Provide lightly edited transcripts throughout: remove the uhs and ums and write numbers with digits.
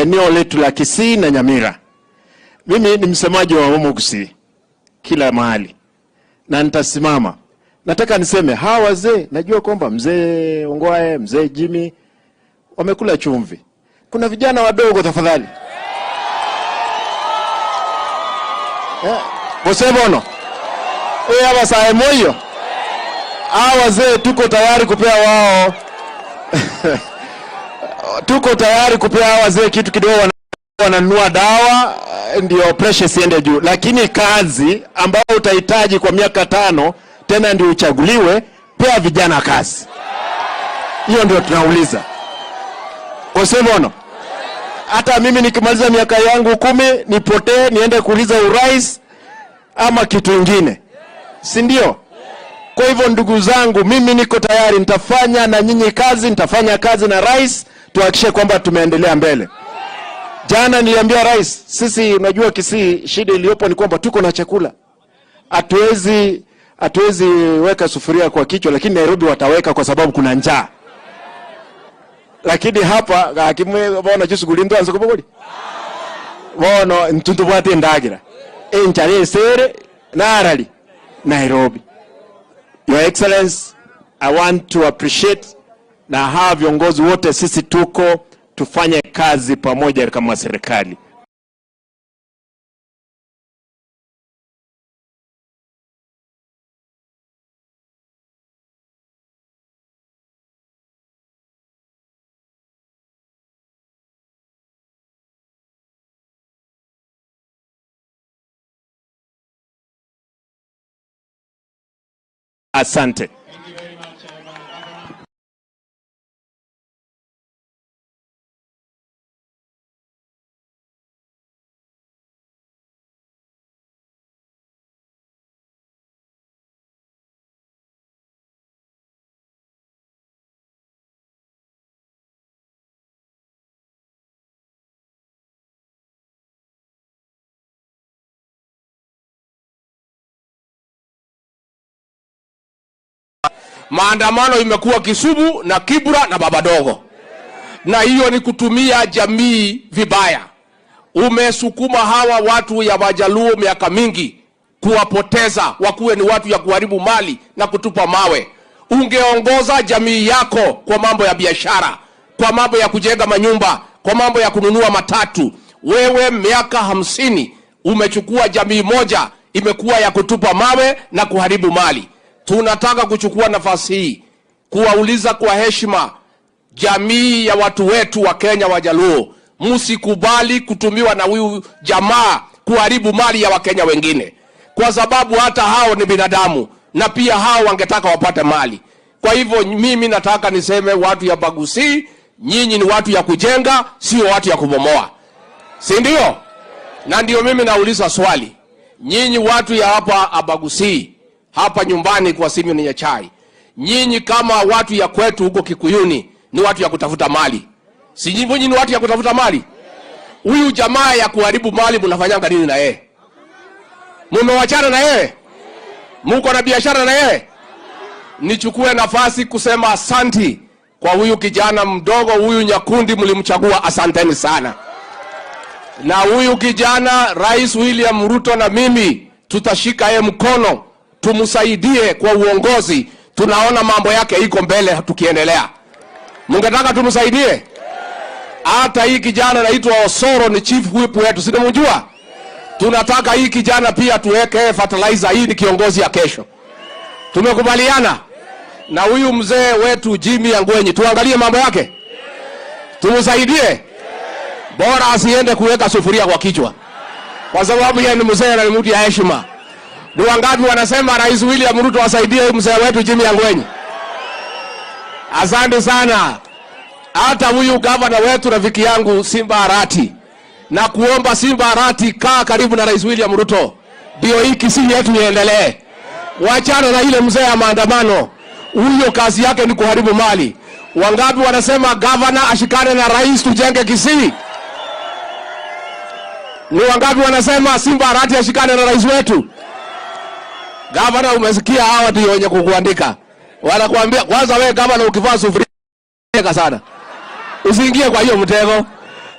Eneo letu la Kisii na Nyamira. Mimi ni msemaji wa Omogusii kila mahali na nitasimama. Nataka niseme hawa wazee, najua kwamba mzee Ongwae, mzee Jimmy wamekula chumvi. Kuna vijana wadogo, tafadhali. Bono abasae moyo, hawa wazee tuko tayari kupea wao tuko tayari kupea hawa wazee kitu kidogo, wananunua dawa ndio pressure isiende juu, lakini kazi ambayo utahitaji kwa miaka 5 tena ndio uchaguliwe, pea vijana kazi. Hiyo ndio tunauliza. Bono, hata mimi nikimaliza miaka yangu 10 nipotee niende kuuliza urais ama kitu kingine, si ndio? Kwa hivyo ndugu zangu, mimi niko tayari, nitafanya na nyinyi kazi, nitafanya kazi na rais, tuhakikishe kwamba tumeendelea mbele. Jana niliambia rais, sisi unajua Kisii shida iliyopo ni kwamba tuko na chakula. Hatuwezi weka sufuria kwa kichwa, lakini Nairobi wataweka kwa sababu kuna njaa. Lakini hapa gakimwe bona chisuguli ndo anza kubogoli. Bono ntuntu bwate ndagira. Enchare sere narali Nairobi. Your Excellency, I want to appreciate na hawa viongozi wote, sisi tuko tufanye kazi pamoja kama serikali. Asante. Maandamano imekuwa Kisumu na Kibra na Babadogo, na hiyo ni kutumia jamii vibaya. Umesukuma hawa watu ya Wajaluo miaka mingi kuwapoteza, wakuwe ni watu ya kuharibu mali na kutupa mawe. Ungeongoza jamii yako kwa mambo ya biashara, kwa mambo ya kujenga manyumba, kwa mambo ya kununua matatu. Wewe miaka 50 umechukua jamii moja imekuwa ya kutupa mawe na kuharibu mali. Tunataka kuchukua nafasi hii kuwauliza kwa heshima jamii ya watu wetu wa Kenya Wajaluo, msikubali kutumiwa na huyu jamaa kuharibu mali ya Wakenya wengine, kwa sababu hata hao ni binadamu na pia hao wangetaka wapate mali. Kwa hivyo mimi nataka niseme watu ya Bagusi, nyinyi ni watu ya kujenga, sio watu ya kubomoa, si ndio? Na ndio mimi nauliza swali, nyinyi watu ya hapa Abagusi, hapa nyumbani kwa Simeon Nyachae, nyinyi kama watu ya kwetu huko Kikuyuni ni watu ya kutafuta mali, si nyinyi ni watu ya kutafuta mali? Huyu jamaa ya kuharibu mali mnafanyanga nini na yeye? Mumewachana na yeye? Muko na biashara na yeye? Nichukue nafasi kusema asanti kwa huyu kijana mdogo, huyu Nyakundi mlimchagua, asanteni sana. Na huyu kijana Rais William Ruto na mimi tutashika yeye mkono, tumsaidie kwa uongozi. Tunaona mambo yake iko mbele tukiendelea. Mungetaka tumsaidie? Hata hii kijana anaitwa Osoro ni chief whip wetu, si unamjua? Tunataka hii kijana pia tuweke fertilizer, hii ni kiongozi ya kesho. Tumekubaliana na huyu mzee wetu Jimmy Angwenyi, tuangalie mambo yake, tumsaidie. Bora asiende kuweka sufuria kwa kichwa, kwa sababu yeye ni mzee na ni mtu ya heshima. Ni wangapi wanasema Rais William Ruto asaidie mzee wetu Jimmy Angwenyi? Asante sana. Hata huyu gavana wetu rafiki yangu Simba Arati, na kuomba Simba Arati, kaa karibu na Rais William Ruto ndio hii Kisii yetu iendelee. Wachana na ile mzee ya maandamano, huyo kazi yake ni kuharibu mali. Wangapi wanasema gavana ashikane na rais tujenge Kisii? Ni wangapi wanasema Simba Arati ashikane na rais wetu? Gavana, umesikia hawa ndio wenye kukuandika. Wanakuambia kwanza wewe gavana ukivaa sufuria sana, usiingie kwa hiyo mtego.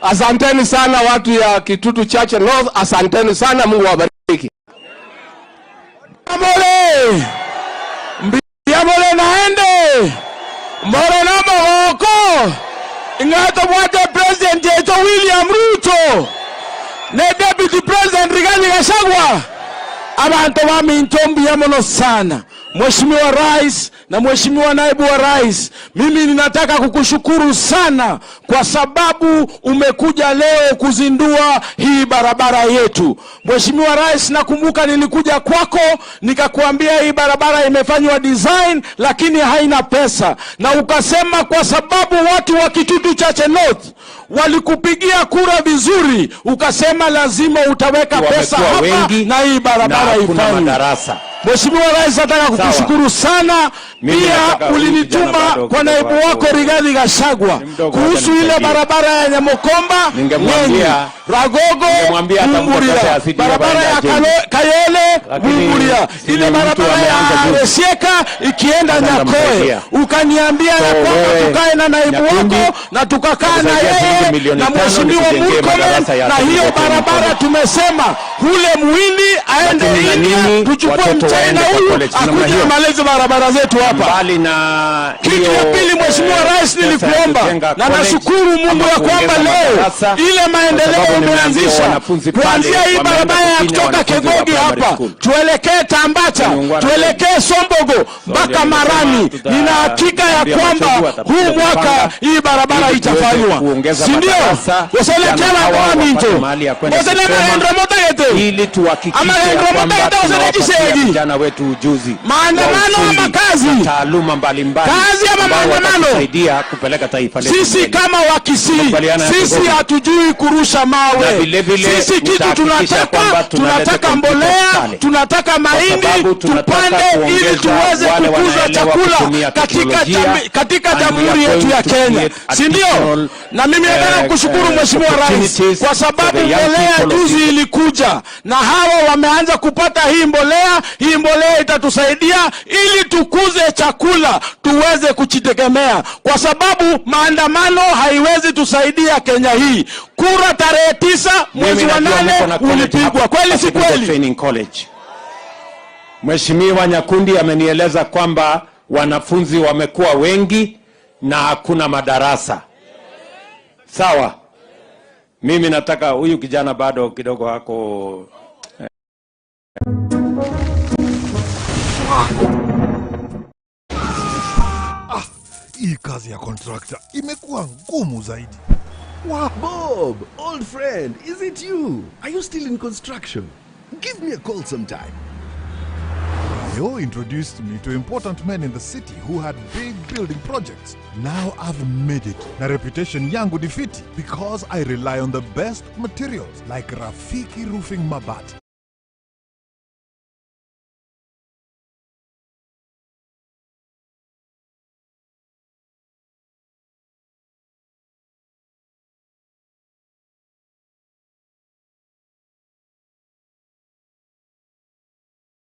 Asanteni sana watu ya Kitutu Chache North, asanteni sana, Mungu awabariki. Mole mbiyamole naende mboro na magoko ing'ato bwate President yeto William Ruto ne Deputy President Rigathi Gachagua. Abantu baminto, mbuya mono sana, Mheshimiwa Rais na Mheshimiwa Naibu wa Rais, mimi ninataka kukushukuru sana kwa sababu umekuja leo kuzindua hii barabara yetu. Mheshimiwa Rais, nakumbuka nilikuja kwako nikakuambia hii barabara imefanywa design lakini haina pesa, na ukasema kwa sababu watu wa Kitutu Chache North walikupigia kura vizuri, ukasema lazima utaweka pesa Wamekuwa hapa wengi na hii na barabara hakuna ifanywe. madarasa. Mheshimiwa Rais, nataka kukushukuru sana. Mimi Pia nataka huyu kijana ulinituma bado kwa naibu kidogo wako Rigathi Gachagua Ni mdogo, kuhusu wacha ile nimsaidie. barabara ya Nyamokomba, Ningemwambia- Ng'enyi, Ragogo, ningemwambia atamke Bumburia, pesa ya CDF barabara aende ya ajenge. Kayole, Lakini Bumburia, si ile ni mtu barabara ya ameanza juzi. Resieka ikienda Sasa Nyakoe. nitamsaidia. Ukaniambia ya So kwamba wewe, tukae na naibu Nyakundi, wako na tukakaa na nakusaidia shilingi yeye milioni na 5 Mheshimiwa nikujengee Murkomen, madarasa ya na hiyo Technical barabara College. tumesema hule muhindi aende Lakini na India, nyinyi, tuchukue watoto mchina waende kwa huyu college. Namna akuje hiyo. amalize barabara zetu hapa. Mbali na Kitu hiyo, ya pili, Mheshimiwa Rais, pesa ya nilikuomba kujenga na college nashukuru Mungu ama ya kwamba kuongeza leo madarasa, ile maendeleo kwa sababu nimeambiwa umeanzisha wanafunzi pale kuanzia hii wameenda barabara ya kufinya kutoka wanafunzi wa Kegogi primary hapa school. tuelekee Tambacha, Niungwana tuelekee Sombogo mpaka ndio Marani. nimesema Nina hakika ya tutaambia kwamba Machogu atakuja huu mwaka kupanga hii barabara ili tuweze itafanywa, kuongeza si ndio? madarasa, vijana Oselekela hawa wapate minto mahali ya kwenda osele kusoma, mahendro motagete ili tuhakikishe Ama ya mahendro kwamba motagete tunawapatia oselekisegi vijana wetu ujuzi Maandamano wa ufundi ama kazi? na taaluma mbalimbali Kazi ama ambao maandamano? watatusaidia kupeleka taifa letu Sisi mbele. kama Wakisii, Tukubaliana ya sisi Kegogi. hatujui kurusha mawe. Na vile vile Sisi kitu nitahakikisha kwamba tunataka, tunaleta tunataka kompyuta mbolea, pale. tunataka mahindi sababu tunataka tupande, ili kuongeza tuweze wale kukuza wanaelewa chakula kutumia katika teknolojia, katika and we are jamhuri yetu going ya to Kenya, create si ndio? additional, Na mimi nataka kushukuru Mheshimiwa Rais opportunities kwa sababu for the young mbolea people of juzi this ilikuja na hawa wameanza kupata hii mbolea. Hii mbolea itatusaidia ili tukuze chakula tuweze kujitegemea, kwa sababu maandamano haiwezi tusaidia Kenya hii. Kura tarehe 9 mwezi Mimi wa najua 8 mko na college ulipigwa, hapa, kweli si Technical kweli? Training College. Mheshimiwa Nyakundi amenieleza kwamba wanafunzi wamekuwa wengi na hakuna madarasa. Sawa. Mimi nataka huyu kijana bado kidogo ako Hii kazi ya contractor imekuwa ngumu zaidi. Wow, Bob, old friend, is it you? Are you still in construction? Give me a call sometime. You introduced me to important men in the city who had big building projects. Now I've made it. Na reputation yangu ni fiti because I rely on the best materials like Rafiki Roofing Mabati.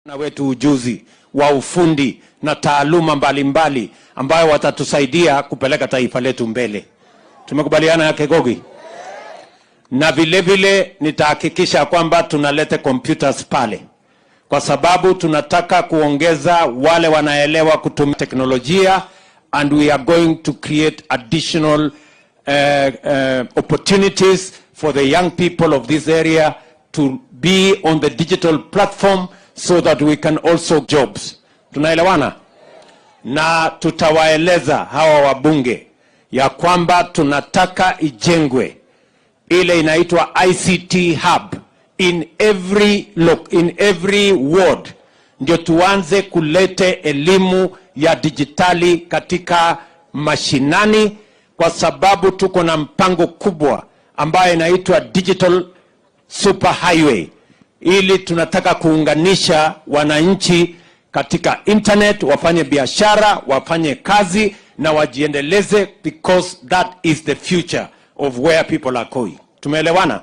Na wetu ujuzi wa ufundi na taaluma mbalimbali ambayo watatusaidia kupeleka taifa letu mbele. Tumekubaliana ya Kegogi? Na vile vile nitahakikisha kwamba tunaleta computers pale, kwa sababu tunataka kuongeza wale wanaelewa kutumia teknolojia, and we are going to create additional opportunities for the young people of this area to be on the digital platform so that we can also jobs. Tunaelewana? Na tutawaeleza hawa wabunge ya kwamba tunataka ijengwe ile inaitwa ICT hub in every ward, ndio tuanze kulete elimu ya dijitali katika mashinani, kwa sababu tuko na mpango kubwa ambayo inaitwa Digital Super Highway, ili tunataka kuunganisha wananchi katika internet, wafanye biashara, wafanye kazi na wajiendeleze, because that is the future of where people are going. Tumeelewana?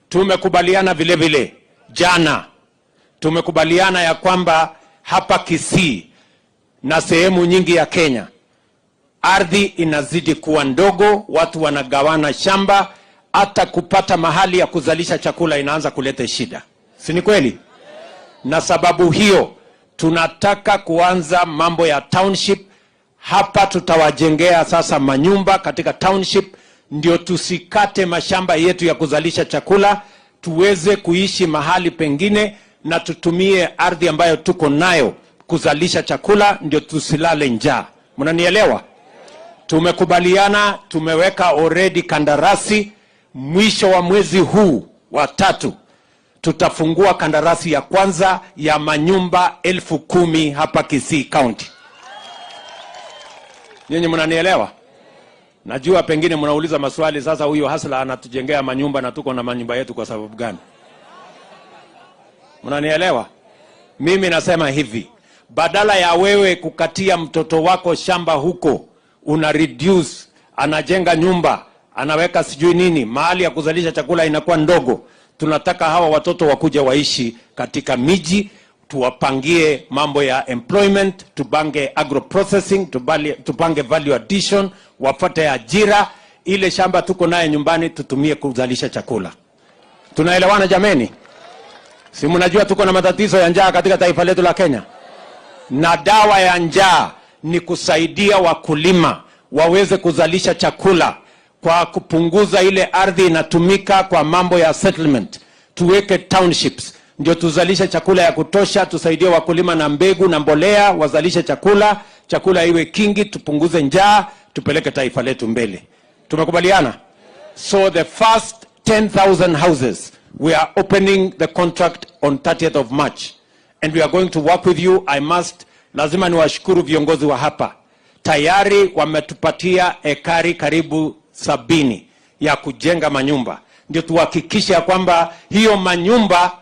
Tumekubaliana vile vile jana, tumekubaliana ya kwamba hapa Kisii na sehemu nyingi ya Kenya ardhi inazidi kuwa ndogo, watu wanagawana shamba. Hata kupata mahali ya kuzalisha chakula inaanza kuleta shida, si ni kweli? Na sababu hiyo tunataka kuanza mambo ya township hapa. Tutawajengea sasa manyumba katika township, ndio tusikate mashamba yetu ya kuzalisha chakula, tuweze kuishi mahali pengine na tutumie ardhi ambayo tuko nayo kuzalisha chakula, ndio tusilale njaa. Mnanielewa? Tumekubaliana, tumeweka already kandarasi. Mwisho wa mwezi huu wa tatu tutafungua kandarasi ya kwanza ya manyumba 10,000 hapa Kisii County. Nyinyi mnanielewa? Najua pengine mnauliza maswali sasa, huyu hustler anatujengea manyumba na tuko na manyumba yetu kwa sababu gani? Mnanielewa? Mimi nasema hivi, badala ya wewe kukatia mtoto wako shamba huko, una reduce, anajenga nyumba, anaweka sijui nini, mahali ya kuzalisha chakula inakuwa ndogo. Tunataka hawa watoto wakuja waishi katika miji, tuwapangie mambo ya employment, tupange agro processing, tupange value addition, wapate ajira. Ile shamba tuko naye nyumbani tutumie kuzalisha chakula. Tunaelewana, jameni? Si mnajua tuko na matatizo ya njaa katika taifa letu la Kenya, na dawa ya njaa ni kusaidia wakulima waweze kuzalisha chakula kwa kupunguza ile ardhi inatumika kwa mambo ya settlement. Tuweke townships ndio tuzalishe chakula ya kutosha, tusaidie wakulima na mbegu na mbolea, wazalishe chakula, chakula iwe kingi, tupunguze njaa, tupeleke taifa letu mbele. Tumekubaliana? So the first 10,000 houses, we are opening the contract on 30th of March and we are going to work with you. I must, lazima niwashukuru viongozi wa hapa, tayari wametupatia ekari karibu 70 ya kujenga manyumba, ndio tuhakikishe ya kwamba hiyo manyumba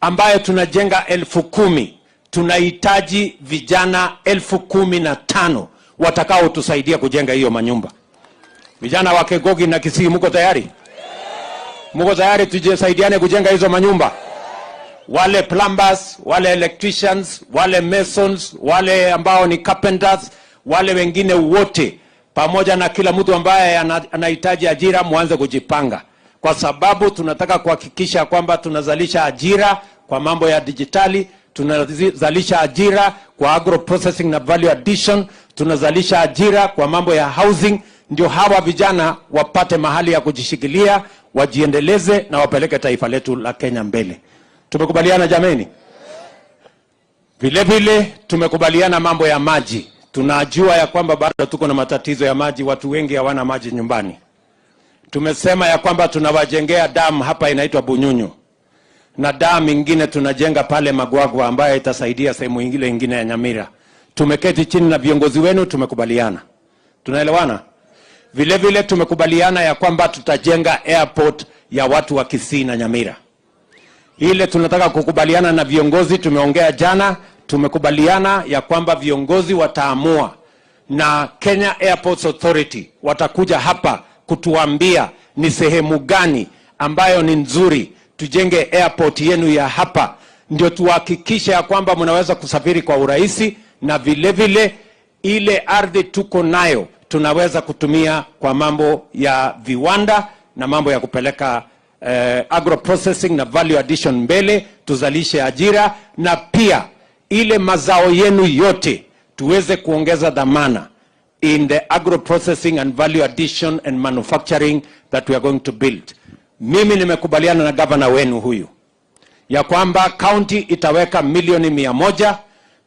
ambayo tunajenga 10,000, tunahitaji vijana 15,000 watakaotusaidia kujenga hiyo manyumba. Vijana wa Kegogi na Kisii, muko tayari? Muko tayari tujisaidiane kujenga hizo manyumba? Wale plumbers, wale electricians, wale masons, wale ambao ni carpenters, wale wengine wote, pamoja na kila mtu ambaye anahitaji ajira, muanze kujipanga, kwa sababu tunataka kuhakikisha kwamba tunazalisha ajira kwa mambo ya dijitali, tunazalisha ajira kwa agro processing na value addition, tunazalisha ajira kwa mambo ya housing, ndio hawa vijana wapate mahali ya kujishikilia, wajiendeleze na wapeleke taifa letu la Kenya mbele. Tumekubaliana, jameni? Vile vile tumekubaliana mambo ya maji. Tunajua ya kwamba bado tuko na matatizo ya maji, watu wengi hawana maji nyumbani. Tumesema ya kwamba tunawajengea dam hapa inaitwa Bunyunyu na dam ingine tunajenga pale Magwagwa ambayo itasaidia sehemu ingine ingine ya Nyamira. Tumeketi chini na viongozi wenu, tumekubaliana. Tunaelewana? Vile vile tumekubaliana ya kwamba tutajenga airport ya watu wa Kisii na Nyamira. Ile tunataka kukubaliana na viongozi, tumeongea jana, tumekubaliana ya kwamba viongozi wataamua na Kenya Airports Authority watakuja hapa kutuambia ni sehemu gani ambayo ni nzuri tujenge airport yenu ya hapa, ndio tuhakikishe ya kwamba mnaweza kusafiri kwa urahisi, na vile vile ile ardhi tuko nayo tunaweza kutumia kwa mambo ya viwanda na mambo ya kupeleka agro processing na value addition mbele, tuzalishe ajira na pia ile mazao yenu yote tuweze kuongeza dhamana in the agro processing and value addition and manufacturing that we are going to build. Mimi nimekubaliana na gavana wenu huyu ya kwamba county itaweka milioni 100,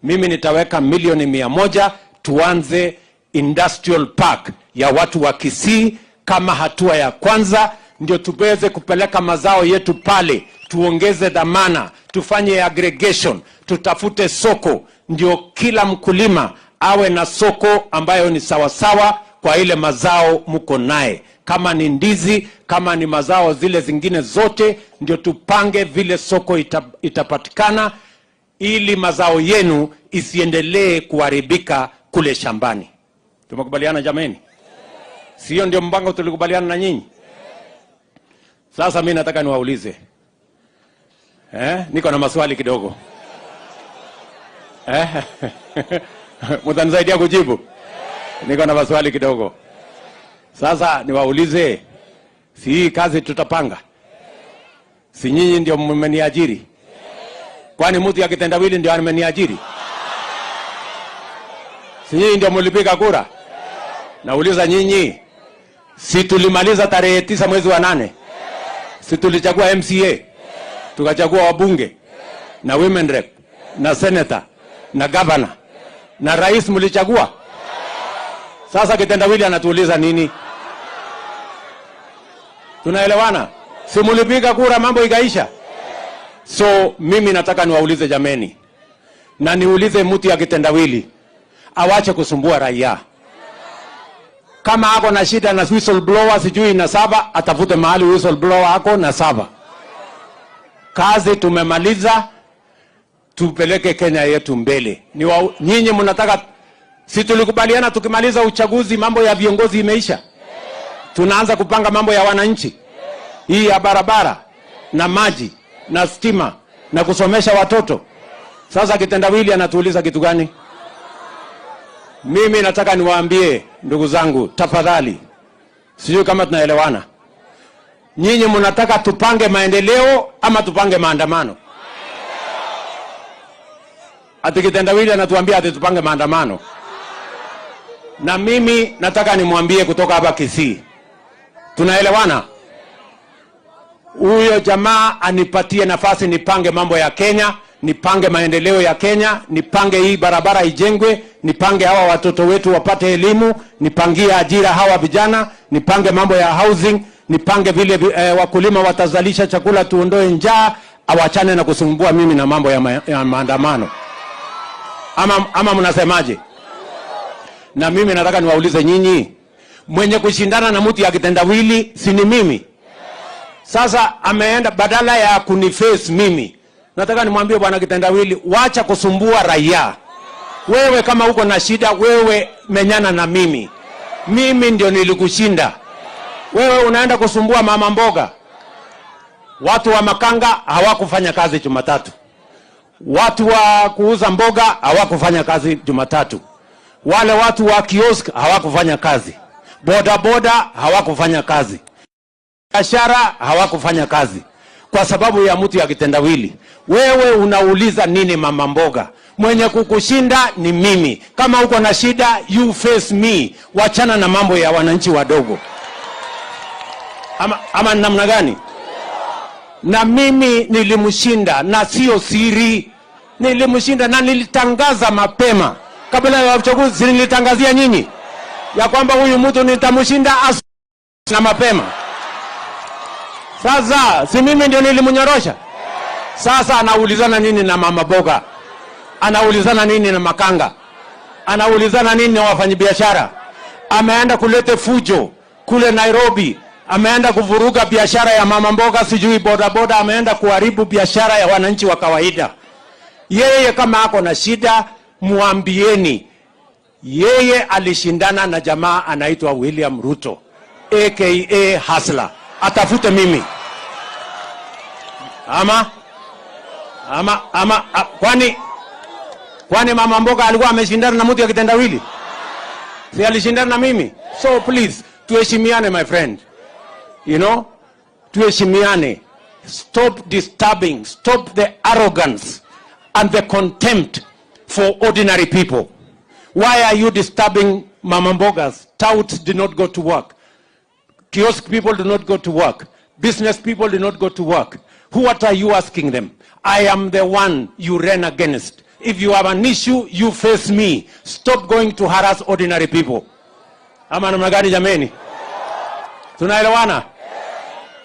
mimi nitaweka milioni 100, tuanze industrial park ya watu wa Kisii kama hatua ya kwanza, ndio tuweze kupeleka mazao yetu pale, tuongeze dhamana, tufanye aggregation, tutafute soko, ndio kila mkulima awe na soko ambayo ni sawasawa kwa ile mazao mko naye, kama ni ndizi, kama ni mazao zile zingine zote, ndio tupange vile soko itapatikana ili mazao yenu isiendelee kuharibika kule shambani. Tumekubaliana, jameni? Sio ndio mpango tulikubaliana na nyinyi? Sasa mi nataka niwaulize, eh, niko na maswali kidogo, eh? Mtanisaidia kujibu? Niko na maswali kidogo. Sasa niwaulize, Si hii kazi tutapanga? Si nyinyi ndio mmeniajiri? Kwani mtu ya kitendawili ndio ameniajiri? Si nyinyi ndio mlipiga kura? Nauliza nyinyi, si tulimaliza tarehe 9 mwezi wa 8? Si tulichagua MCA, tukachagua wabunge na women rep na senator na governor na rais mlichagua? Sasa kitendawili anatuuliza nini? Tunaelewana? Si mlipiga kura mambo ikaisha? So mimi nataka niwaulize jameni, na niulize mtu ya kitendawili awache kusumbua raia. Kama ako na shida na whistleblower sijui na saba, atafute mahali whistleblower ako na saba. Kazi tumemaliza, tupeleke Kenya yetu mbele. Nyinyi mnataka, si tulikubaliana tukimaliza uchaguzi mambo ya viongozi imeisha, tunaanza kupanga mambo ya wananchi, hii ya barabara na maji na stima na kusomesha watoto. Sasa kitendawili anatuuliza kitu gani? Mimi nataka niwaambie ndugu zangu, tafadhali, sijui kama tunaelewana. Nyinyi mnataka tupange maendeleo ama tupange maandamano? Ati kitendawili anatuambia ati tupange maandamano. Na mimi nataka nimwambie kutoka hapa Kisii, tunaelewana? Huyo jamaa anipatie nafasi nipange mambo ya Kenya, nipange maendeleo ya Kenya, nipange hii barabara ijengwe, nipange hawa watoto wetu wapate elimu, nipangie ajira hawa vijana, nipange mambo ya housing, nipange vile wakulima watazalisha chakula, tuondoe njaa. Awachane na kusumbua mimi na mambo ya maandamano. Ama mnasemaje? Na mimi nataka niwaulize nyinyi, mwenye kushindana na mtu ya kitendawili si ni mimi? Sasa ameenda badala ya kuniface mimi, nataka nimwambie bwana kitendawili, wacha kusumbua raia. Wewe kama uko na shida, wewe menyana na mimi. Mimi ndio nilikushinda. Wewe unaenda kusumbua mama mboga. Watu wa makanga hawakufanya kazi Jumatatu. Watu wa kuuza mboga hawakufanya kazi Jumatatu. Wale watu wa kiosk hawakufanya kazi. Boda boda hawakufanya kazi. Biashara hawakufanya kazi kwa sababu ya mtu ya kitendawili. Wewe unauliza nini mama mboga? Mwenye kukushinda ni mimi. Kama uko na shida, you face me. Wachana na mambo ya wananchi wadogo. Ama namna gani? Na mimi nilimshinda, na sio siri. Nilimshinda na nilitangaza mapema kabla ya uchaguzi. Nilitangazia nyinyi ya kwamba huyu mtu nitamshinda na mapema. Sasa si mimi ndio nilimnyorosha? Sasa anaulizana nini na mama boga? Anaulizana nini na makanga? Anaulizana nini na wafanyabiashara? Ameenda kulete fujo kule Nairobi, ameenda kuvuruga biashara ya mama mboga, sijui bodaboda, ameenda kuharibu biashara ya wananchi wa kawaida. Yeye kama ako na shida, muambieni. Yeye alishindana na jamaa anaitwa William Ruto aka Hustler, atafute mimi ama kwani mama mboga alikuwa ameshindana na mtu ya kitendawili? Si alishindana na mimi? So please, tuheshimiane my friend, tuheshimiane. Stop disturbing, stop the arrogance and the contempt for ordinary people. Why are you disturbing mama mbogas? Touts do not go to work. Kiosk people do not go to work. Business people do not go to work. What are you asking them? I am the one you ran against. If you have an issue, you face me. Stop going to harass ordinary people. Ama namna gani jameni? Tunaelewana?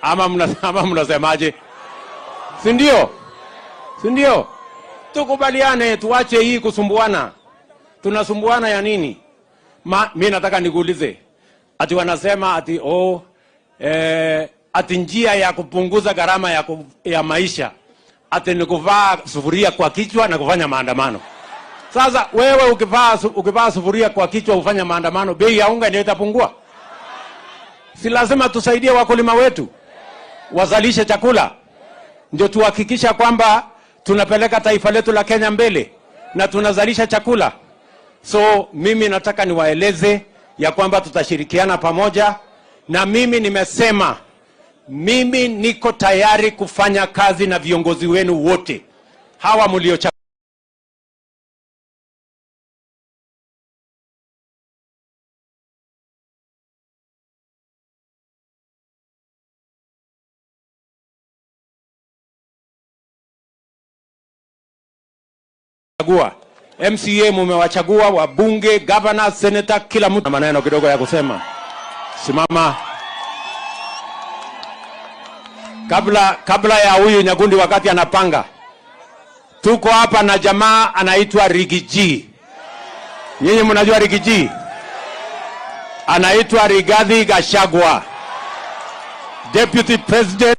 Ama mnasemaje? Si ndio? Si ndio? Tukubaliane, tuache hii kusumbuana. Tunasumbuana ya nini? Mi nataka nikuulize. Ati wanasema ati ati njia ya kupunguza gharama ya maisha ati ni kuvaa sufuria kwa kichwa na kufanya maandamano. Sasa wewe ukivaa sufuria kwa kichwa ufanya maandamano, bei ya unga ndio itapungua? Si lazima tusaidie wakulima wetu wazalishe chakula, ndio tuhakikisha kwamba tunapeleka taifa letu la Kenya mbele na tunazalisha chakula. So mimi nataka niwaeleze ya kwamba tutashirikiana pamoja, na mimi nimesema Mimi niko tayari kufanya kazi na viongozi wenu wote hawa mliochagua. MCA mumewachagua, wabunge, governor, senator, kila mtu na maneno kidogo ya kusema. Simama. Kabla ya huyu Nyakundi wakati anapanga, tuko hapa na jamaa anaitwa Riggy G. Nyinyi mnajua Riggy G? Anaitwa Rigathi Gachagua, Deputy President.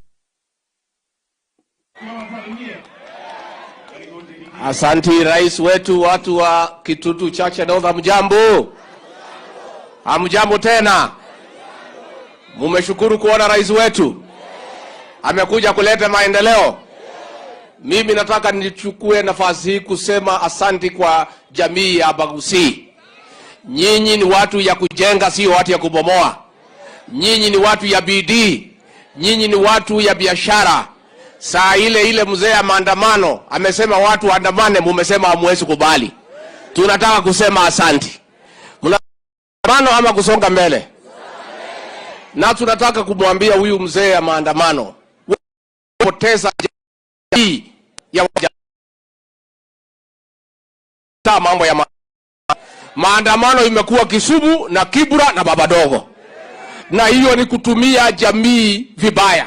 Asanti rais wetu, watu wa Kitutu Chache North, hamjambo? Hamjambo tena? Mumeshukuru kuona rais wetu amekuja kuleta maendeleo. Mimi nataka nichukue nafasi hii kusema asanti kwa jamii ya Abagusii. Nyinyi ni watu ya kujenga, sio watu ya kubomoa. Nyinyi ni watu ya bidii, nyinyi ni watu ya biashara. Saa ile ile mzee ya maandamano amesema watu waandamane, mumesema hamwezi kubali. Tunataka kusema asanti. Mnaandamano ama kusonga mbele? Na tunataka kumwambia huyu mzee ya maandamano, poteza jamii ya mambo ya maandamano imekuwa Kisumu na Kibra na Babadogo, na hiyo ni kutumia jamii vibaya.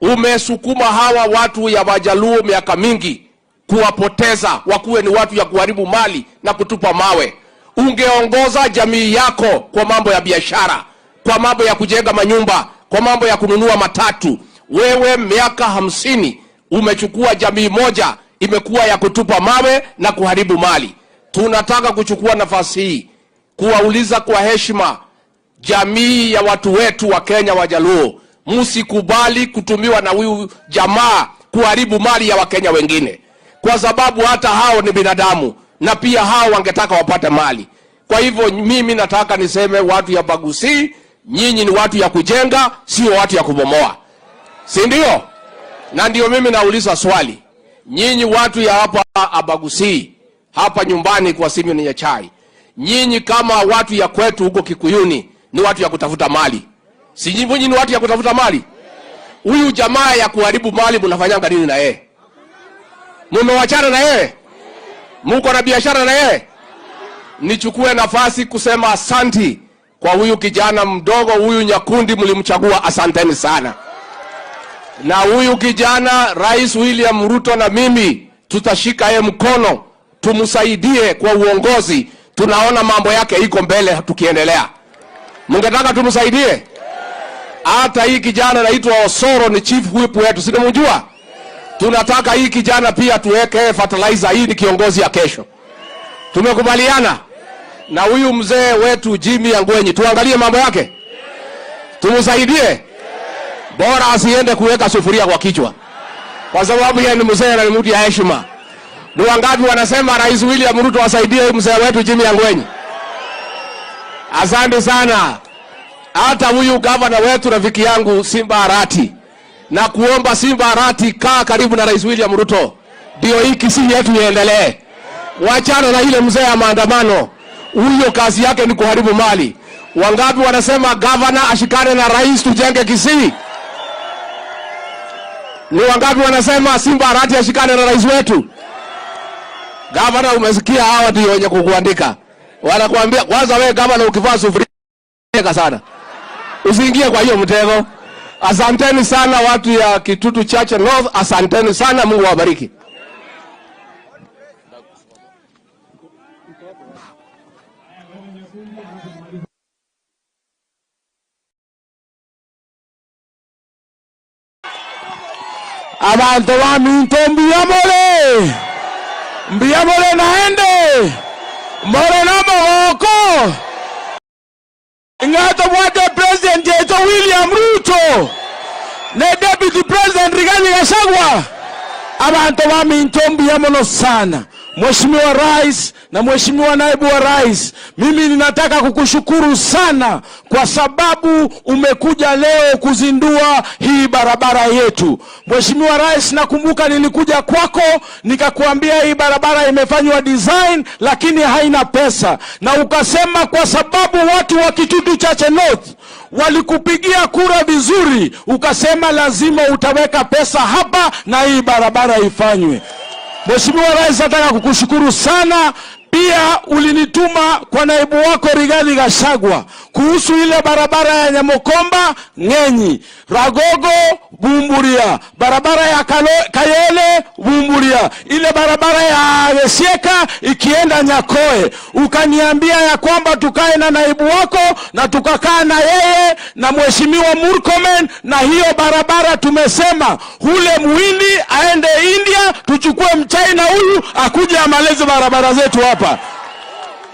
Umesukuma hawa watu ya Wajaluo miaka mingi kuwapoteza, wakuwe ni watu ya kuharibu mali na kutupa mawe. Ungeongoza jamii yako kwa mambo ya biashara, kwa mambo ya kujenga manyumba, kwa mambo ya kununua matatu. Wewe miaka 50 umechukua jamii moja imekuwa ya kutupa mawe na kuharibu mali. Tunataka kuchukua nafasi hii kuwauliza kwa heshima jamii ya watu wetu wa Kenya Wajaluo, msikubali kutumiwa na huyu jamaa kuharibu mali ya Wakenya wengine, kwa sababu hata hao ni binadamu na pia hao wangetaka wapate mali. Kwa hivyo mimi nataka niseme watu ya Abagusii, nyinyi ni watu ya kujenga, sio watu ya kubomoa, si ndio? Na ndio mimi nauliza swali, nyinyi watu ya hapa Abagusii, hapa nyumbani kwa Simeon Nyachae, nyinyi kama watu ya kwetu huko Kikuyuni ni watu ya kutafuta mali, si nyinyi ni watu ya kutafuta mali? Huyu jamaa ya kuharibu mali mnafanyanga nini na yeye? Mumewachana na yeye? Muko na biashara na yeye? Nichukue nafasi kusema asanti kwa huyu kijana mdogo huyu Nyakundi, mlimchagua, asanteni sana. Na huyu kijana Rais William Ruto na mimi tutashika yeye mkono, tumsaidie kwa uongozi. Tunaona mambo yake iko mbele tukiendelea. Mungetaka tumsaidie? Hata hii kijana anaitwa Osoro ni chief whip wetu, si mnamjua? Tunataka hii kijana pia tuweke fertilizer. Hii ni kiongozi ya kesho. Tumekubaliana na huyu mzee wetu Jimmy Angwenyi, tuangalie mambo yake, tumsaidie. Bora asiende kuweka sufuria kwa kichwa, kwa sababu yeye ni mzee na ni mtu ya heshima. Ni wangapi wanasema Rais William Ruto asaidie mzee wetu Jimmy Angwenyi? Asante sana. Hata huyu gavana wetu rafiki yangu Simba Arati, na kuomba Simba Arati, kaa karibu na Rais William Ruto, ndio hii Kisii yetu iendelee. Wachana na ile mzee ya maandamano, huyo kazi yake ni kuharibu mali. Wangapi wanasema gavana ashikane na rais tujenge Kisii? Ni wangapi wanasema Simba Arati ashikane na rais wetu? Gavana, umesikia hawa ndio wenye kukuandika. Wanakuambia kwanza wewe gavana ukivaa sufuria sana. Usiingie kwa hiyo mtego. Asanteni sana watu ya Kitutu Chache North, asanteni sana, Mungu awabariki. Abantu baminto mbiyamole mbiyamole naende mbore namogoko ing'ato bwate President yetu William Ruto ne Deputy President Rigathi Gachagua. Abantu baminto mbuya mono sana. Mheshimiwa Rais na Na Mheshimiwa Naibu wa Rais, mimi ninataka kukushukuru sana kwa sababu umekuja leo kuzindua hii barabara yetu. Mheshimiwa Rais, nakumbuka nilikuja kwako nikakuambia hii barabara imefanywa design lakini haina pesa, na ukasema kwa sababu watu wa Kitutu Chache North walikupigia kura vizuri, ukasema lazima utaweka pesa hapa na hii barabara ifanywe. Mheshimiwa Rais, nataka kukushukuru sana. Pia ulinituma kwa naibu wako Rigathi Gachagua kuhusu ile barabara ya Nyamokomba Ng'enyi, Ragogo Bumburia, barabara ya Kayole Bumburia, ile barabara ya Gesieka ikienda Nyakoe. Ukaniambia ya kwamba tukae na naibu wako na tukakaa na yeye na Mheshimiwa Murkomen, na hiyo barabara tumesema hule Muhindi aende India, tuchukue Mchina huyu akuje amalize barabara zetu hapa.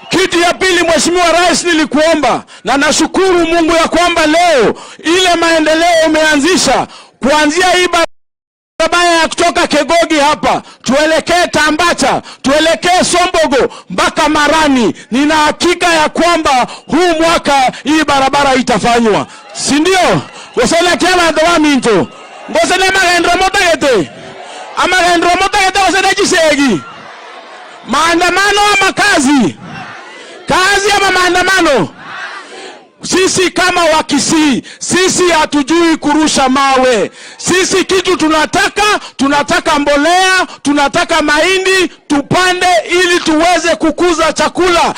Kitu ya pili, Mheshimiwa Rais, nilikuomba na nashukuru Mungu ya kwamba leo ile maendeleo umeanzisha kuanzia hii barabara ya kutoka Kegogi hapa tuelekee Tambacha, tuelekee Sombogo mpaka Marani. Nina hakika ya kwamba huu mwaka hii barabara itafanywa, si ndio? Gosele kiala ndo minto ngosele magendro motagete amagendro motagete gosele chisegi maandamano ama kazi kazi ama maandamano? Sisi kama Wakisii, sisi hatujui kurusha mawe. Sisi kitu tunataka, tunataka mbolea, tunataka mahindi tupande ili tuweze kukuza chakula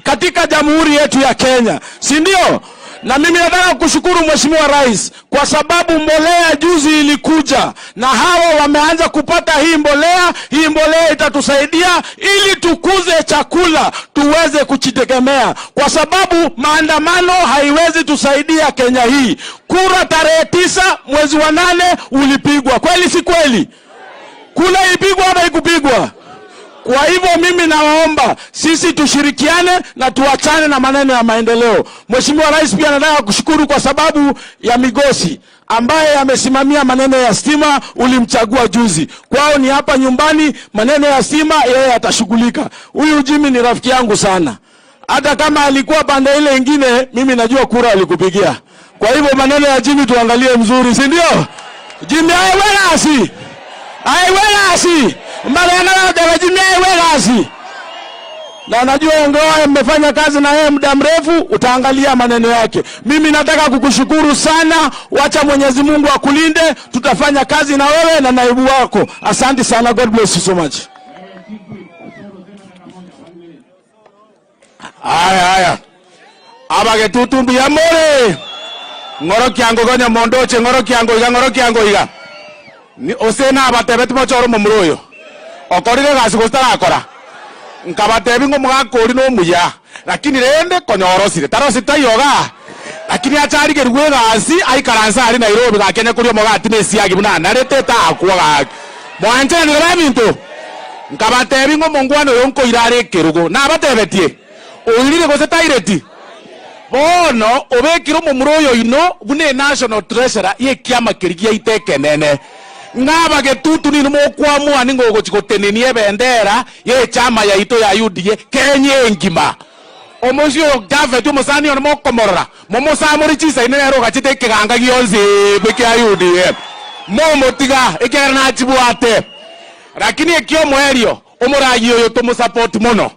katika jamhuri yetu ya Kenya, si ndio? Na mimi nataka kushukuru Mheshimiwa Rais kwa sababu mbolea juzi ilikuja na hawa wameanza kupata hii mbolea. Hii mbolea itatusaidia ili tukuze chakula tuweze kujitegemea, kwa sababu maandamano haiwezi tusaidia Kenya hii. Kura tarehe 9 mwezi wa 8 ulipigwa, kweli si kweli? Kula ipigwa ama ikupigwa? Kwa hivyo mimi nawaomba sisi tushirikiane na tuachane na maneno ya maendeleo. Mheshimiwa Rais, pia nataka kushukuru kwa sababu ya Migosi ambaye amesimamia maneno ya stima, ulimchagua juzi. Kwao ni hapa nyumbani, maneno ya stima yeye atashughulika. Huyu Jimmy ni rafiki yangu sana, hata kama alikuwa pande ile ingine, mimi najua kura alikupigia. Kwa hivyo maneno ya Jimmy tuangalie mzuri, si ndio? Jimmy aiwelasi aiwelasi mbaleanaaajimiaiwelasi na najua ingawa mmefanya kazi na yeye muda mrefu, utaangalia maneno yake. Mimi nataka kukushukuru sana, wacha Mwenyezi Mungu akulinde. Tutafanya kazi na wewe na naibu wako. Asante sana, God bless you so much. Haya haya, abagetutumbi ya more ng'oro kiango gonya mondoche ng'oro kiango iga ng'oro kiango iga ni osena abatebe timochoro momuro oyo okorire gasi gositarakora nkabatebi ng'o omogaka no omuya lakini rende konyorosire tarosire taiyoga lakini acharigerwe egasi aikaransa ari Nairobi gakenya kori omogati na esiagi buna narete takwa gaki mwanchanire ba ebinto nkabatebi ng'o omongwana oyo nkoira are ekerugo nabatebetie oirire gose taireti bono obekire omomura oyo ino buna national treasurer ye ekiama keri giaito ekenene ng'aba getutu nini mokwamua ningogochi gotenenia ebendera ye echama yaito ya UDA Kenya engima omosi oyo Japhet omosani ono mokomorora momosamori chisaine nere ogachete ekeganga gionsi bwe kia UDA momotiga ekere nachibwate lakini ekio omoerio omorayi oyo tomosupport mono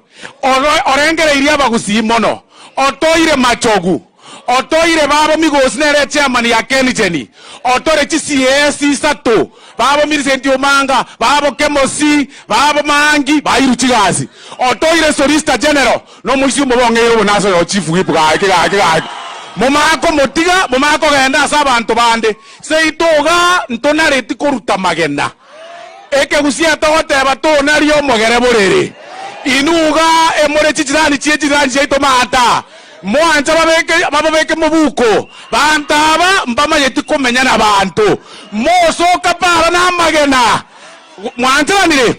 orengereirie abagusii mono otoire machogu otoire babo migosi nere chairman ya KenGen otore chi CS isato babo Millicent Omanga babo Kemosi babo Mangi bairu chigasi otoire Solicitor General no moisi omobong'eire obonaso yo chief whip gaki gaki gaki momako motiga momako genda ase abanto bande seitoga ntonareti koruta magena ekegusia togoteba tonaria omogere borere inuga emore chichirani chie chirani chiaito mata mwancha bababeke mobuko bantaba mbamanyeti komenya na bantu mosoka para na magena mwancharanire.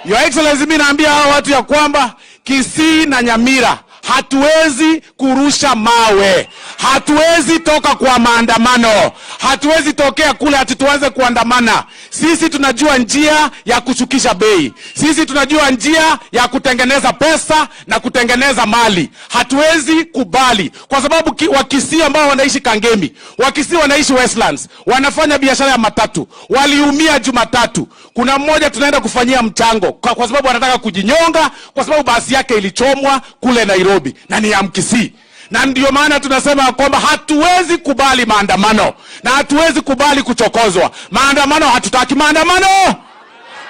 Your Excellency, mimi naambia hawa watu ya kwamba Kisii na Nyamira Hatuwezi kurusha mawe, hatuwezi toka kwa maandamano, hatuwezi tokea kule ati tuanze kuandamana. Sisi tunajua njia ya kushukisha bei, sisi tunajua njia ya kutengeneza pesa na kutengeneza mali. Hatuwezi kubali, kwa sababu Wakisii ambao wanaishi Kangemi, Wakisii wanaishi Westlands, wanafanya biashara ya matatu, waliumia Jumatatu. Kuna mmoja tunaenda kufanyia mchango kwa sababu anataka kujinyonga kwa sababu basi yake ilichomwa kule Nairobi na ni ya Mkisii. Na ndio maana tunasema kwamba hatuwezi kubali maandamano na hatuwezi kubali kuchokozwa. Maandamano hatutaki maandamano,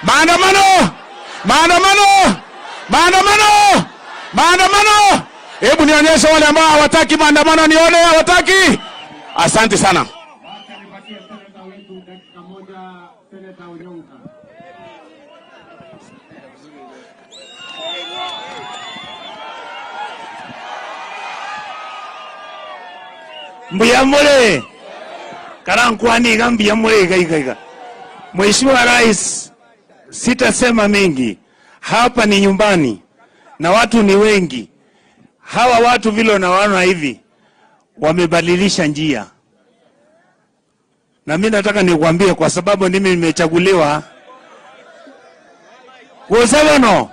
maandamano, maandamano, maandamano, maandamano. Hebu nionyeshe wale ambao hawataki maandamano, nione hawataki. Asante sana. Wacha nipatie seneta wetu dakika moja, Seneta Onyonka. Mbuyamule karankwaniga mbuyamule iga iga iga. Mheshimiwa Rais, sitasema mengi. Hapa ni nyumbani na watu ni wengi. Hawa watu vile unawaona hivi wamebadilisha njia, na mimi nataka nikwambie, kwa sababu mimi nimechaguliwa gusebeno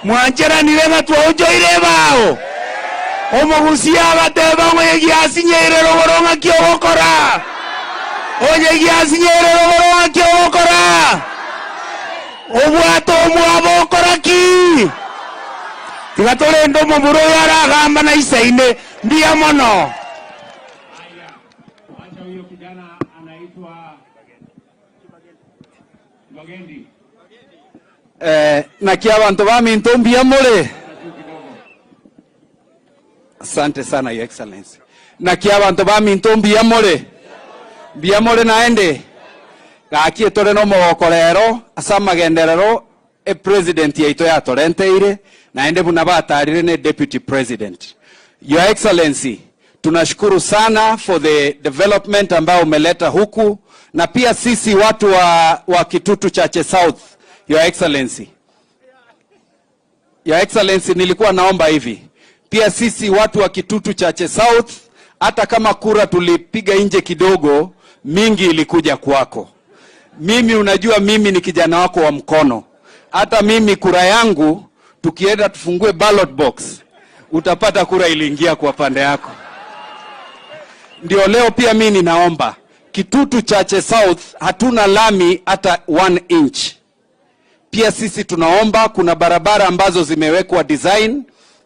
mwancheranire ng'atwaonjoire bao omogusia agateba ng'o giasinyeire rogoro ng'aki ogokora onye giasinyeire rogoro ng'aki ogokora obwate omwabo okora ki tiga torende omomura oyo aragamba na isaine mbuya mono. Haya, wacha huyo kijana anaitwa Bagendi. Nakia abantu baminto mbuya more. Asante sana, Your Excellency. Nakia abantu baminto mbuya more. Mbuya more naende. Gaki tore no mogoko rero ase amagenderero e president yaito yatorenteire naende buna batarire ne deputy president. Your Excellency, tunashukuru sana for the development ambayo umeleta huku na pia sisi watu wa Kitutu Chache South. Your Excellency. Your Excellency, nilikuwa naomba hivi. Pia sisi watu wa Kitutu Chache South, hata kama kura tulipiga nje kidogo, mingi ilikuja kwako. Mimi unajua mimi ni kijana wako wa mkono. Hata mimi kura yangu tukienda tufungue ballot box, utapata kura iliingia kwa pande yako. Ndio leo pia mimi ninaomba Kitutu Chache South hatuna lami hata 1 inch. Pia sisi tunaomba, kuna barabara ambazo zimewekwa design,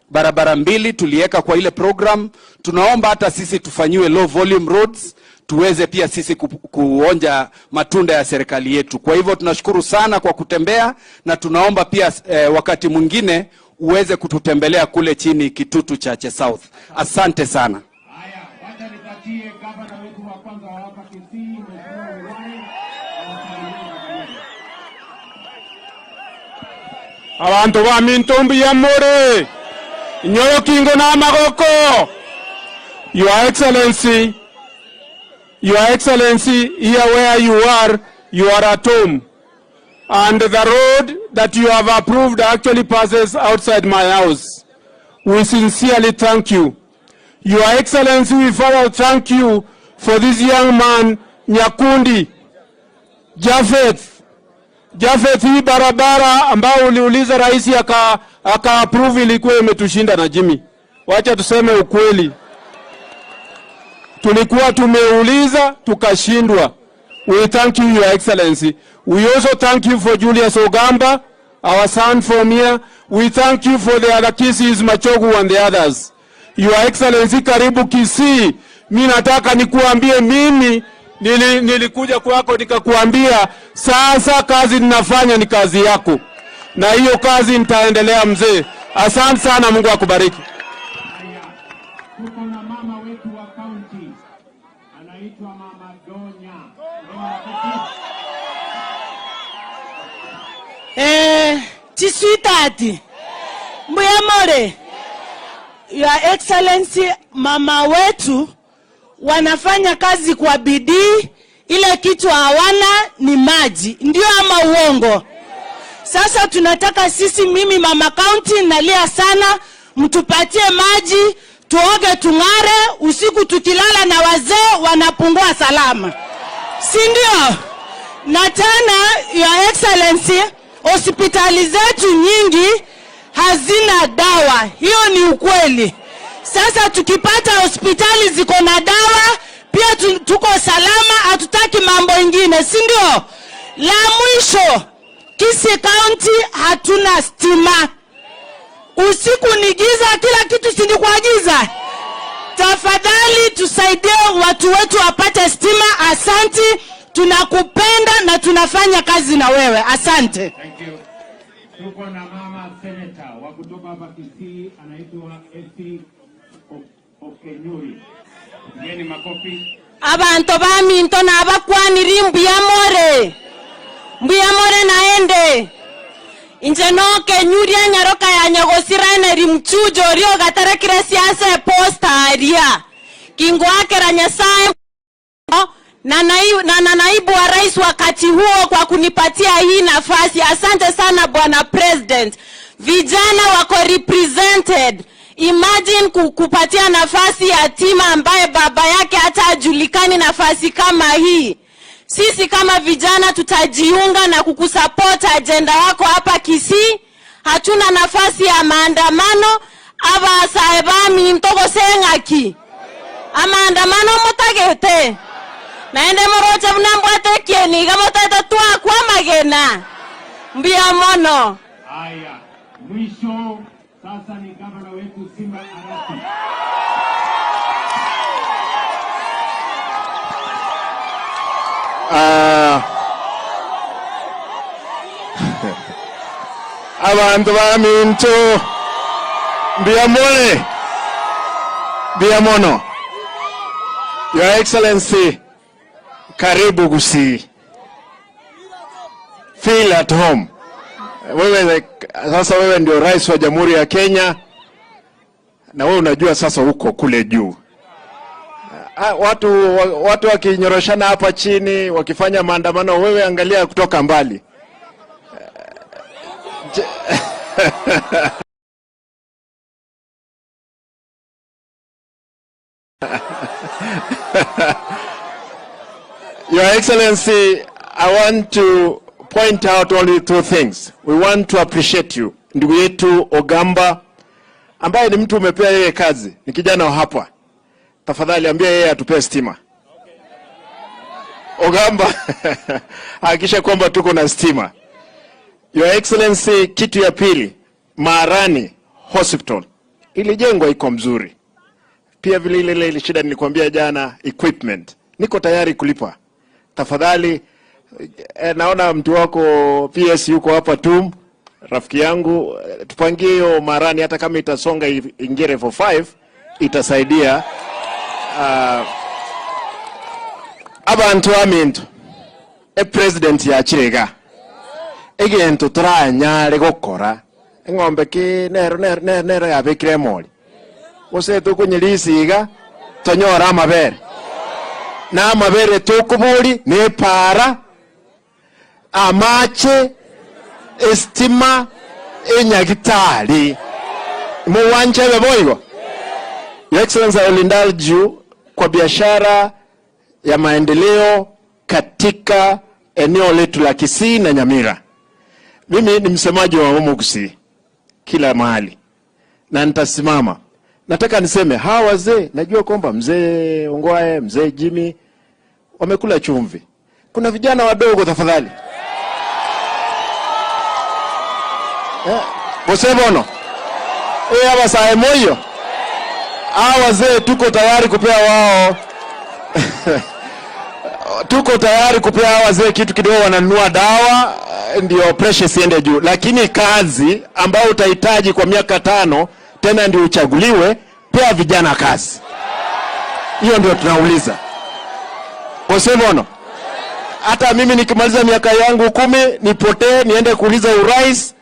barabara mbili tuliweka kwa ile program. Tunaomba hata sisi tufanyiwe low volume roads, tuweze pia sisi kuonja matunda ya serikali yetu. Kwa hivyo tunashukuru sana kwa kutembea na tunaomba pia wakati mwingine uweze kututembelea kule chini Kitutu Chache South. Asante sana. Haya, wacha nipatie gavana wetu wa kwanza wa hapa Kisii, Mheshimiwa Ongwae, awasalimie Wajaluo. Abantu ba minto mbuya more nyoyo kingo na magoko. Your Excellency, Your Excellency, here where you are at home, and the road that you have approved actually passes outside my house. We sincerely thank you. Your Excellency, we further thank you for this young man, Nyakundi Japheth. Japheth, hii barabara ambao uliuliza rais aka approve ilikuwa imetushinda na Jimmy. Wacha tuseme ukweli. Tulikuwa tumeuliza tukashindwa. We thank you, Your Excellency. We also thank you for Julius Ogamba, our son from here. We thank you for the other Kisiis, Machogu and the others. Your Excellency, karibu Kisii. Mi nataka nikuambie mimi nilikuja kwako nikakuambia sasa kazi ninafanya ni kazi yako, na hiyo kazi nitaendelea mzee. Asante sana, Mungu akubariki. Haya, tuko na mama wetu wa kaunti anaitwa Mama Donya. Donya. Chiswitati Mbuyamore, Your Excellency, mama wetu wanafanya kazi kwa bidii, ile kitu hawana ni maji, ndio ama uongo? Sasa tunataka sisi, mimi mama county nalia sana, Mtupatie maji tuoge, tung'are, usiku tukilala na wazee wanapungua salama, si ndio? Na tena, Your Excellency, hospitali zetu nyingi hazina dawa, hiyo ni ukweli. Sasa tukipata hospitali ziko na dawa pia tuko salama, hatutaki mambo ingine, si ndio? La mwisho, Kisii County hatuna stima, usiku ni giza, kila kitu si ni kwa giza. Tafadhali tusaidie watu wetu wapate stima. Asanti, tunakupenda na tunafanya kazi na wewe. Asante. Thank you. Tuko na mama senator wa kutoka hapa Kisii anaitwa Esi Okenyuri. Pigeni makofi. Abanto baminto nabakwaniri, mbuyamore, mbuyamore. Naende inche nokenyuria nyaroka ya nyagosiraneri mchujo orio gatarekire siasa eposta aria kingwakera Nyasaye na naibu wa rais wakati huo kwa kunipatia hii nafasi. Asante sana, Bwana President. Vijana wako represented. Imagine kupatia nafasi yatima ambaye baba yake hata hajulikani nafasi kama hii. Sisi kama vijana tutajiunga na kukusupport agenda yako hapa Kisii. Hatuna nafasi ya maandamano abasae baminto goseng'aki amaandamano mutagete naende moroche buna mbwate kieniga motete twakwa magena mbia mono. Haya, mwisho sasa ni gavana wetu Simba Arati. Abantu baminto, mbiyamole, mbiyamono. Your Excellency, karibu Gusii, feel at home. Wewe sasa, wewe ndio rais wa Jamhuri ya Kenya na wewe unajua sasa uko kule juu. Ah, watu wakinyoroshana hapa chini wakifanya maandamano, wewe angalia kutoka mbali. Your Excellency, I want to point out only two things. We want to appreciate you. Ndugu yetu Ogamba ambaye ni mtu umepea yeye kazi, ni kijana wa hapa. Tafadhali ambia yeye atupee stima. Ogamba, hakikisha kwamba tuko na stima. Your Excellency, kitu ya pili, Marani Hospital ilijengwa iko mzuri. Pia vile ile shida nilikwambia jana, equipment. Niko tayari kulipa. Tafadhali naona mtu wako PS yuko hapa tu, rafiki yangu, tupangie hiyo Marani hata kama itasonga ingie level 5 itasaidia. Abantu aminto, e president yachirega egento turanyare gukora eng'ombe ki nero nero nero nero yabikire emori gose tukunyerisiga tonyora amabere na amabere tukuburi nepara amache estima enyagitari muwanchebe boigo. Your Excellency, I will indulge you kwa biashara ya maendeleo katika eneo letu la Kisii na Nyamira. Mimi ni msemaji wa Homo Kisii kila mahali na nitasimama. Nataka niseme hawa wazee, najua kwamba mzee Ongwae, mzee Jimmy wamekula chumvi. Kuna vijana wadogo, tafadhali. Bosebono. Abasae moyo. Hawa wazee tuko tayari kupea wao tuko tayari kupea hawa wazee kitu kidogo, wananunua dawa ndio pressure isiende juu, lakini kazi ambayo utahitaji kwa miaka 5 tena ndio uchaguliwe, pea vijana kazi. Hiyo ndio tunauliza. Bosebono, hata mimi nikimaliza miaka yangu 10 nipotee niende kuuliza urais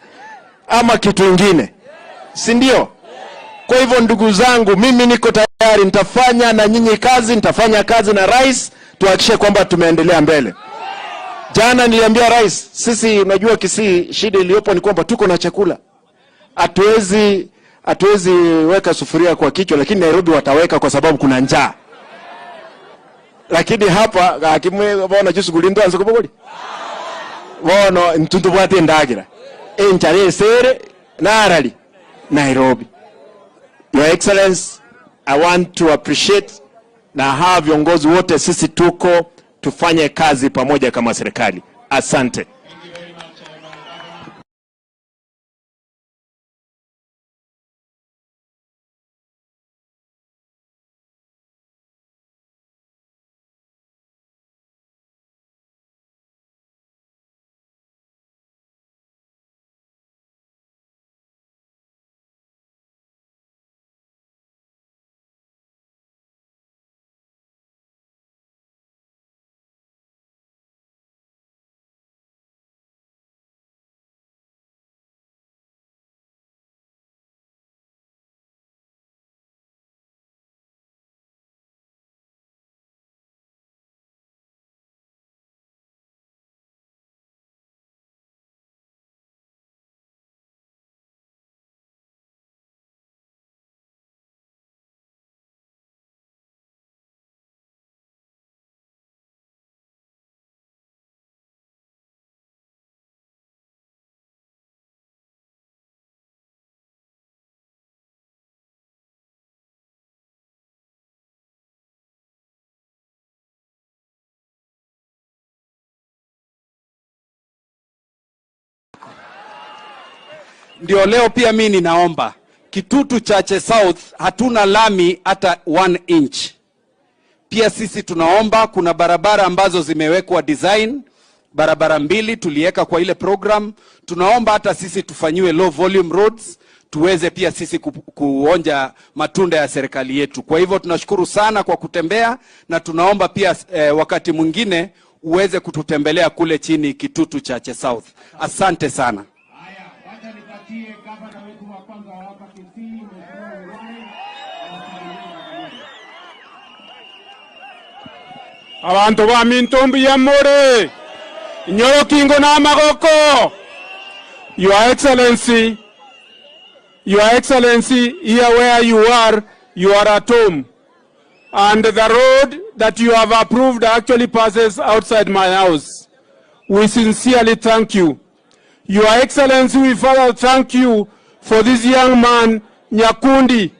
ama kitu ingine, si ndio? Kwa hivyo ndugu zangu, mimi niko tayari, nitafanya na nyinyi kazi, nitafanya kazi na rais, tuhakikishe kwamba tumeendelea mbele. Jana niliambia rais, sisi unajua Kisii shida iliyopo ni kwamba tuko na chakula. Hatuwezi Hatuwezi weka sufuria kwa kichwa, lakini Nairobi wataweka kwa sababu kuna njaa. Lakini hapa gakimwe bona chisuguri ntwanse kobogori bono ntutubwate endagira enchara esere narari Nairobi. Your Excellency, I want to appreciate na hawa viongozi wote, sisi tuko tufanye kazi pamoja kama serikali. Asante. Ndio leo pia mi ninaomba Kitutu Chache South hatuna lami hata 1 inch. Pia sisi tunaomba, kuna barabara ambazo zimewekwa design, barabara mbili tuliweka kwa ile program. Tunaomba hata sisi tufanyiwe low volume roads tuweze pia sisi kuonja matunda ya serikali yetu. Kwa hivyo tunashukuru sana kwa kutembea na tunaomba pia wakati mwingine uweze kututembelea kule chini Kitutu Chache South. Asante sana. Abantu ba mintumbi ya more nyorokingo na magoko. Your Excellency, Your Excellency, here where you are at home, and the road that you have approved actually passes outside my house. We sincerely thank you. Your Excellency, we further thank you for this young man, Nyakundi,